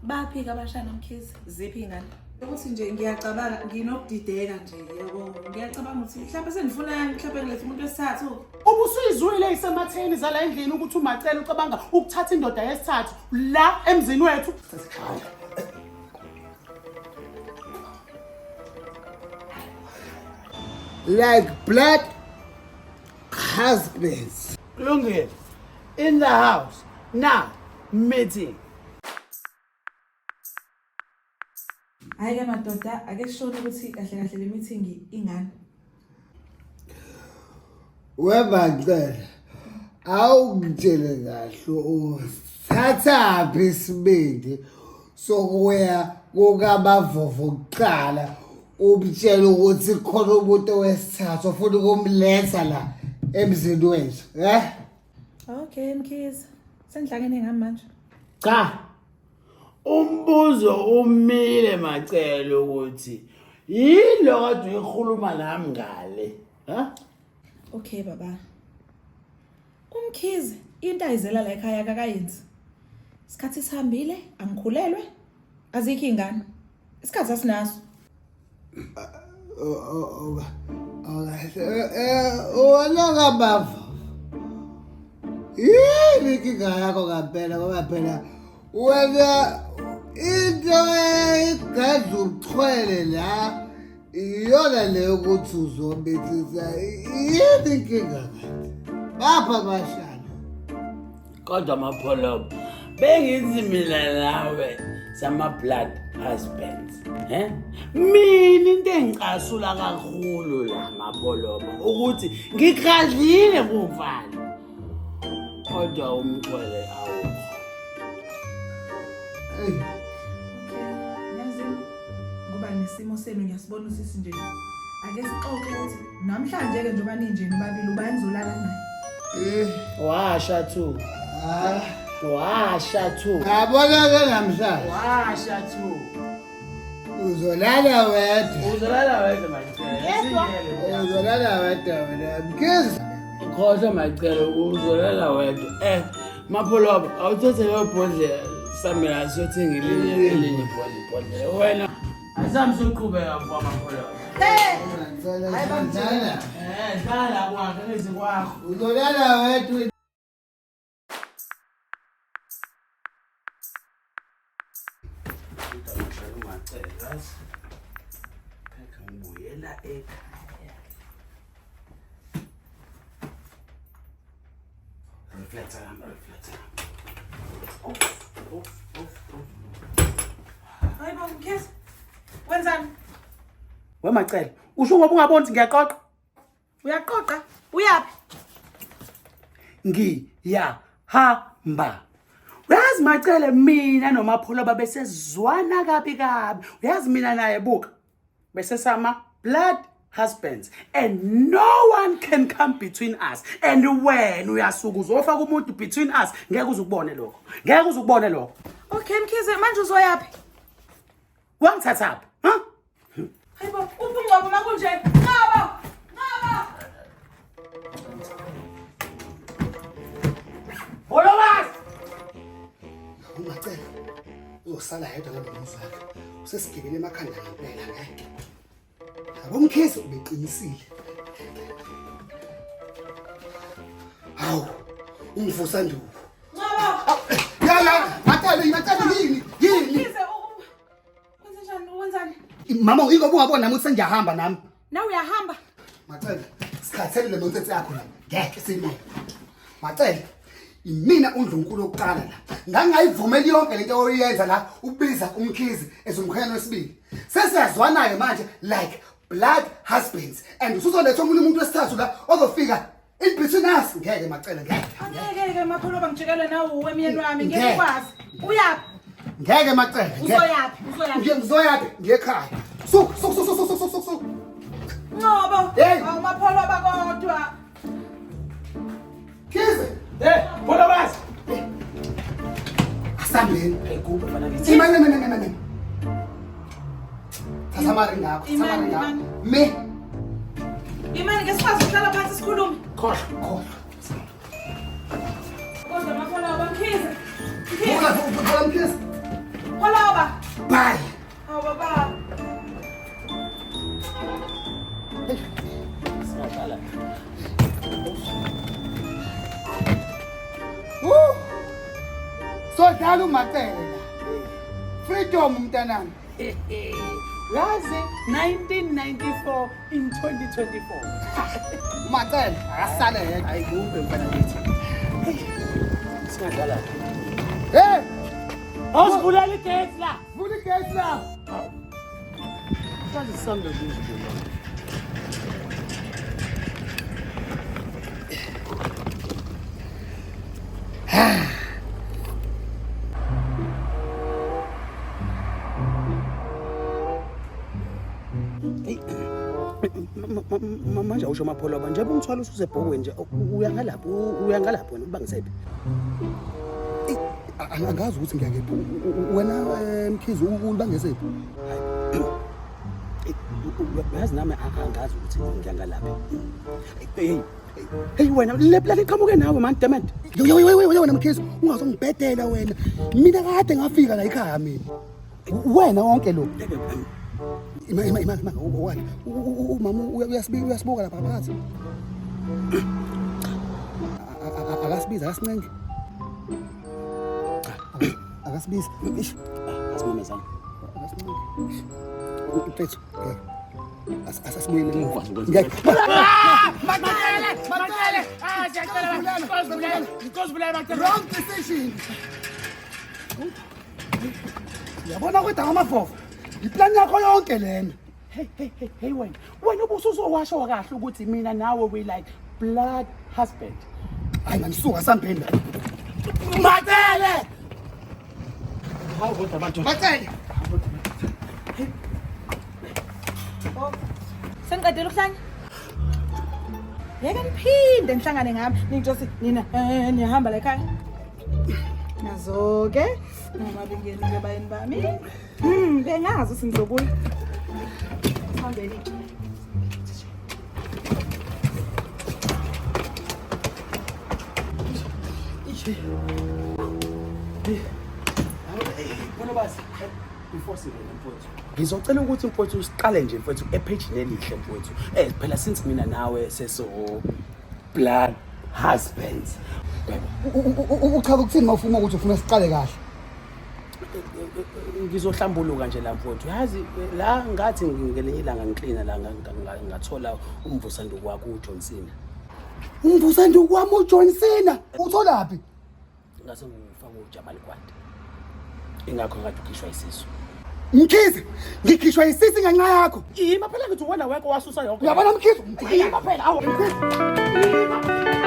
Baphi-ke abashana Mkhize? Ziphi iy'ngane? Ukuthi nje ngiyacabanga nginokudideka nje yabo. Ngiyacabanga ukuthi mhlawumbe senifuna mhlawumbe ngilethe umuntu wesithathu. Ubusuyizwile isematheni zala endlini ukuthi uMacele ucabanga ukuthatha indoda yesithathu la emzini wethu. Like blood husbands. Kulungile. In the house. Now, meeting. Hhayi-ke madoda, ake sishone ukuthi kahle kahle le meeting ingani. Webacela awungitshele kahle uthathaphi isibindi sokuya kukabavovo kuqala umtshela ukuthi khona umuntu wesithathu ofuna ukumletha la emzini wethu eh Okay Mkhize, sengihlangene ngami manje. Cha. Umbuzo umile Macele ukuthi yini lo kade uyikhuluma nami ngale? Ha? Okay baba. UMkhize into ayizela la ekhaya akakayenzi. Isikhathi sihambile, angikhulelwe. Azikho ingane. Isikhathi asinaso. Wena kabava. Yini inkinga yakho ngampela ngoba phela wena into egadla ubuchwele la iyona leyo ukuthi uzobethisa yini inkinga kanti bapha abashana Kodwa Mapholoba, bengithi mina nawe sama blood husbands. Eh? Mina into engicasula kakhulu la Mapholoba ukuthi ngikhadlile kumfana. Kodwa umxhwele awukho. Hey. Yazi ngoba nesimo senu ngiyasibona usisi nje. Ake sixoxe ukuthi namhlanje ke njengoba ninje nobabili ubani zolala naye. Eh, Washa too. ah, Washa too. yabona ke namhlanje Washa too. uzolala wedwa. Uzolala wedwa Macele. Ngedwa. Uzolala wedwa wena. Mkhize. Khohlwa Macele uzolala wedwa. Eh, Mapholoba awuthathe leyo bhodlela samela siyothenga elinye elinye ibhodlela. Wena asambe soqhubeka mfo Mapholoba. Hey! Hayi bamtshela. Eh, hlala kwakhe ngithi kwakho. Uzolala wedwa. Ngibuyela ekhaya. Reflector lami, reflector lami. Off, off, off, off. Hayi bo Mkhize. Wenzani? Wemacele, usho ngoba ungaboni ukuthi ngiyaqoqa. Uyaqoqa? Uyaphi? Ngiyahamba. Uyazi Macele mina noMapholoba besezwana kabi kabi. Uyazi mina naye buka. Bese sama blood husbands and no one can come between us. And wena uyasuka uzofaka umuntu between us ngeke uze ukubone lokho. Ngeke uze ukubone lokho. Okay Mkhize, manje uzoyaphi? Wangithathaphi? Ha? Hayibo, uphi uNgcobo makunje? Nqaba! Nqaba! Holobas! Ungacela uzosala yedwa ngalo muzi wakhe. Usesigibele emakhanda ngempela ngeke. Yabo Mkhize ubeqinisile. Hawu, ungivusa nduku. Nqaba! Ya ya, macele, macele yini? Yini? Mkhize, Kwenzenjani? Wenzani? Mama ingoba ungabona nami ukuthi sengiyahamba nami. Nawe uyahamba? Macele, sikhathele le nonsense yakho la. Ngeke siyimele. Macele, imina undlunkulu wokuqala la. Ngangingayivumeli yonke lento oyenza la ubiza umkhizi ezumkhwenyana wesibili. Sesiyazwana-ke manje like blood husbands and usuzoletha omunye umuntu wesithathu la ozofika In between us ngeke macele ngeke. Angeke ke Mapholoba ngijikele nawe uwe myeni wami ngeke Ngeke. ukwazi. Uyaphi? Ngeke macele. ngeke. Uzoyaphi? Uzoyaphi? Ngiye ngizoyaphi? Ngiye ekhaya. Suka suka suka suka suka suka. Nqobo. Hey. Awu Mapholoba kodwa. Khize. Hey, Holobas! Asambeni. Hey, kuphi mfana kithi? Ima ima ima ima. Thatha amaringi akho. Thatha Imani, amaringi akho. imani. Me. Imani ke sikwazi ukuhlala phansi sikhulume. Khohlwa khohlwa. Kodwa Mapholoba Mkhize. Mkhize. Buka buka Mkhize. Pholoba. Goodbye. Hawu baba. Singadlala. Woo! Sodlala uMacele la. Freedom mntanami. Uyazi 1994 in 2024. UMacele akasale yedwa. Hayi kumbe mfana kithi. Singadlala. Hey, Awusivulele igate la. vula igate la. Sazi sambe kuzivula. Manje awusho Mapholoba njengoba umthwalo ususebhokweni nje uya ngalapho uya ngalapho wena ubangisephi? Angazi ukuthi ngiyakephi. Wena Mkhize ulibangesephi? Uyazi nami angazi ukuthi ngiya ngalaphi. Hey hey wena le plan iqhamuke nawe man damn it. Yo yo yo yo wena Mkhize ungazongibhedela wena. Mina kade ngafika la ekhaya mina. Wena wonke lo. Ima ima ima ima owani. Umama uyasibuka uyasibuka lapha phakathi. Akasibiza akasincenge. Akasibiza. Ish. Asimemezana. Akasincenge. Mfethu. Ngeke. Asasibuyele emuva. Ukwazi ukwenza. Ngeke. Macele! Macele! Ah, siyacela ngicela ngicela Macele. Wrong decision. Uyabona kodwa ngamavovo. Iplan yakho yonke lena. Hey hey hey hey wena. Wena ubusuzowasho kahle ukuthi mina nawe we like blood husband. Hayi man suka sambeni la. Macele! Hawu kodwa madoda. Macele. Seniqedile ukuhlanya? Yeke niphinde nihlangane ngami ningitsho nina niyahamba la ekhaya. Nazo-ke noma bengenile bayeni bami. Bengazi ukuthi ngizobuya. Sihambeni-ke. Pholobazi, before singene mfowethu. Ngizocela ukuthi mfowethu siqale nje mfowethu ephejini elihle mfowethu. Phela since mina nawe seso blood husbands. Yebo. Uchaza ukuthini mawufuna ukuthi ufuna siqale kahle? Ngizohlambuluka nje la mfowethu. Yazi la ngathi ngelinye ilanga ngiklina la ngathola umvusanduku wakho uJohn Cena. Umvusanduku wami uJohn Cena. Utholaphi? Ngase ngifaka uJamal Kwande. Ingakho ngathi ukhishwa isisu. Mkhize, ngikhishwa isisi ngenxa yakho. Ima phela ngithi wena wekho wasusa yonke. Uyabona Mkhize? Ima phela awu. Mkhize. Ima.